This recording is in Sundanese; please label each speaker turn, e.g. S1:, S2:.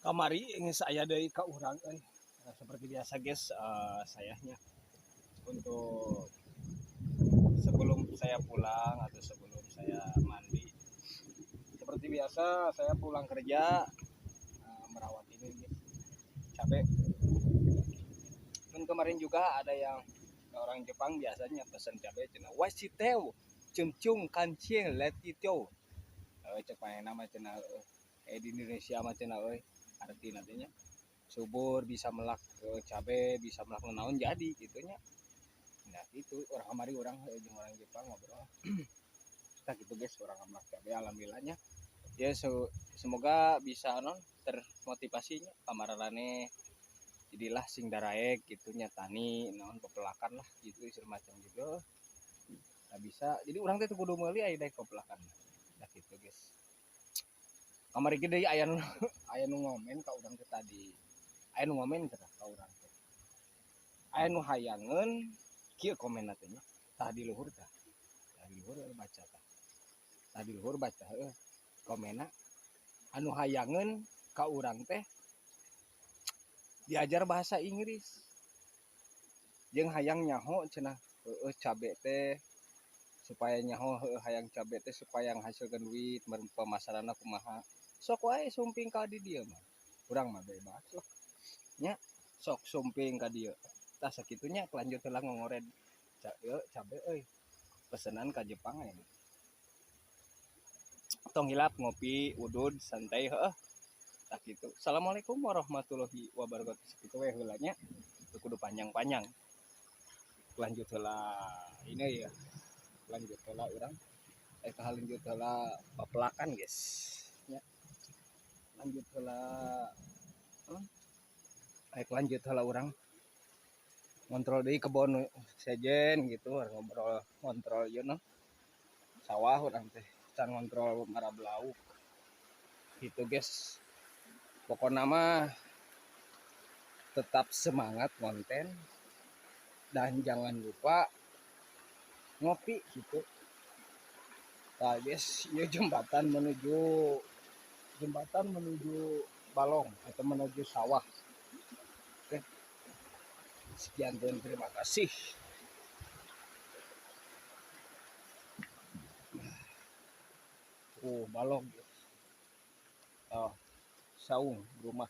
S1: Kamari geus aya deui ka urang euy. Nah, seperti biasa guys, sayanya untuk sebelum saya pulang atau sebelum saya mandi, seperti biasa saya pulang kerja merawat ini guys, cabe. Dan kemarin juga ada yang orang Jepang biasanya pesan cabe cenah wasiteu cumcum kancing letiteu. Cek manehna mah cenah di Indonesia mah cenah euy, arti nantinya subur bisa melak cabe, bisa melak naon jadi gitunya. Nah itu orang kamari orang jeung orang Jepang ngobrol. Nah gitu guys, orang melak cabe alhamdulillahnya. Ya semoga bisa non termotivasinya kamarane jadilah sing daraek gitunya tani naon pepelakan lah gitu semacam gitu. Nah bisa jadi urang teh kudu meuli aya daek pepelakan. Nah gitu guys. Kamari ge deui aya nu aya nu ngomen ka urang teh tadi. Aya nu ngomen ka urang teh. Aya nu hayangeun kieu komen teh nya. Tah di luhur tah. Tah di luhur baca tah. Tah di luhur baca heueuh. Komenna anu hayangeun ka urang teh diajar bahasa Inggris. Jeung hayang nyaho cenah heueuh cabe teh supaya nyaho heueuh hayang cabe teh supaya ngahasilkeun duit pemasaranna kumaha. Sok wae sumping ka di dieu mah. Urang mah bebas lah. Nya sok sumping ka dieu. Tah sakitunya lanjut heula ngongored cabe euy. Pesenan ka Jepang aya. Tong hilap ngopi udud santai heueuh. Tah kitu. Assalamualaikum warahmatullahi wabarakatuh. Sakitu we heula nya. Teu kudu panjang-panjang. Lanjut heula ini ya. Lanjut heula urang. Lanjut heula pepelakan guys. Nya. Lanjut heula. Lanjut heula urang. Ngontrol deui kebon sejen gitu, ngobrol ngontrol ieu no. Sawah urang teh can ngontrol marab lauk. Gitu guys. Pokokna mah tetap semangat konten dan jangan lupa ngopi gitu. Nah guys, ieu jembatan menuju balong atau menuju sawah. Oke. Sekian dan terima kasih. Oh, balong guys. Oh, saung rumah.